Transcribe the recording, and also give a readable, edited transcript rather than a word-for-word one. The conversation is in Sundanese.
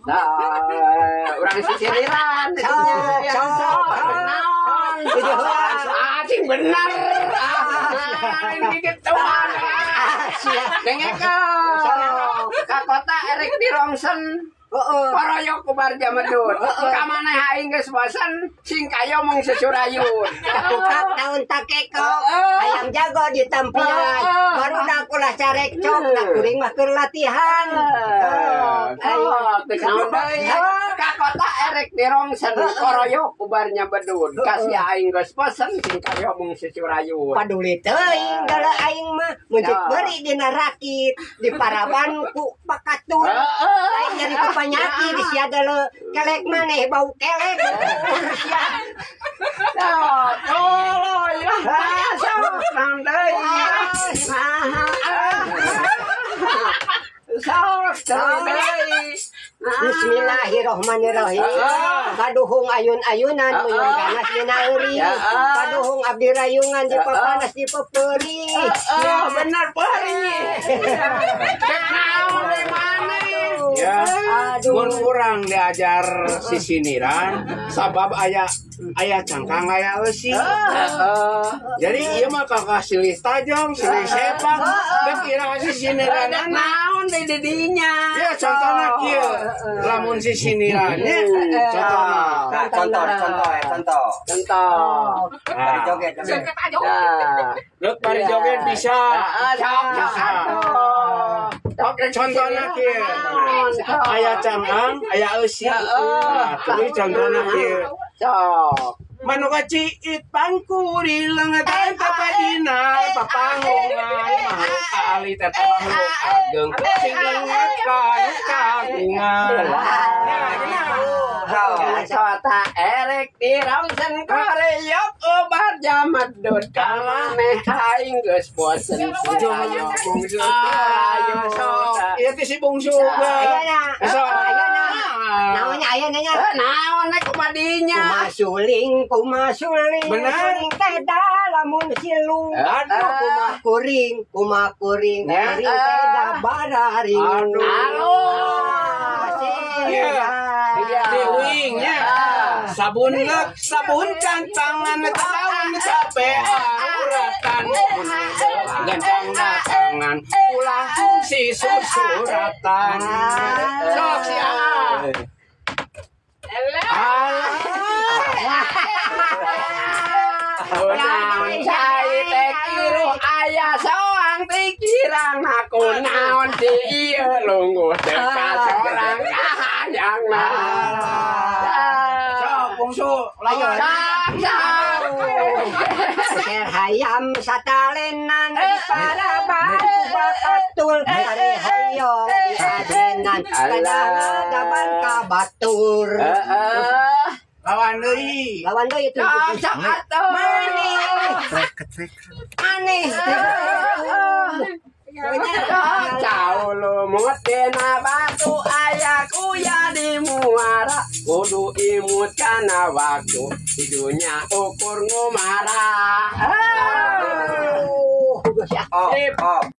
Nah, urang sisiriran. Sok, sok. Naon? Cing bener. Ah, ini gituan. Dengekeun. Ka kota erek di rongsen. Koroyok ku barja medun. Ka maneh aing geus bosen, sing kayo mung susurayun. Tukak daun takeko, hayam jago di tampian. Barudak ulah carekcok, da kuring mah keur latihan. Oh, teu naon deui. Ka kota erek di rongsen, koroyok ku barnya bedun. Kasih aing geus bosen, sing kayo mung susurayun. Paduli teuing gala aing mah mun cek beuri dina rakit, di paraban ku pakatun. Aing jadi ku panyakit sia deuleu kelek maneh bau kelek. Sia. Toloy lah. Sok naon deui. Sok deui. Bismillahirrahmanirrahim. Kaduhung ayun-ayunan muyun ganas dina euri. Kaduhung abdi rayungan di papanas di pepeuri. Oh, bener peuri. Cek naon deui maneh. Ya, Aduh. mun urang diajar sisiniran sabab aya aya cangkang aya eusi. Jadi ieu mah kakak silih tajong, silih sepak, dek ira sisiniranana. Naon deui di dinya. Ya contohna kieu, lamun sisinirannya contohna. Nah, contoh, contoh ya, contoh. Contoh. Bari joget, joget. Nah. Leuk bari joget bisa. Sok sok atuh. Sok Contohna kieu. Aya cangkang, aya eusi. Nah, tuluy contohna kieu. Sok. Manuka ciit pangkuri leungeut tapadina papangungan makhluk alit eta makhluk ageng sing leungeut ka nu kagungan. Nah, Ka kota erek di rongsen koreyok obat jamedut ka maneh aing geus bosen sing Bungsu. Ayo sok. Ieu teh si bungsu. Ayeuna. Sok. Ayeuna. Naonnya ayeuna nya? Naon nek kumadinya? Kumasuling, Bener. suling teh lamun silung. Aduh. Kumaha kuring, kumaha kuring, Ya. kuring teh da bararing. Aduh. Asik. Iya. Iya. Tiwing nya. Sabun lek, sabun cantangan daun capean uratan. Gancang datangan ulah fungsi susuratan. Sok si Aa. Alah. Naon cai teh kiruh aya soang pikirang aku naon di ieu lungguh teh kasorang kahayangna. Sok bungsu, layon. Sok sok. Ser hayam satalenan di paraban ku bakatul ari hoyong diadenan kadang gaban ka batur. Heeh. Lawan deui. Lawan deui itu. Sok sok atuh. Maneh. Maneh. Jauh lumut dina batu aya kuya di muara kudu imut kana waktu di dunya ukur ngumara. Aduh, Oh, oh.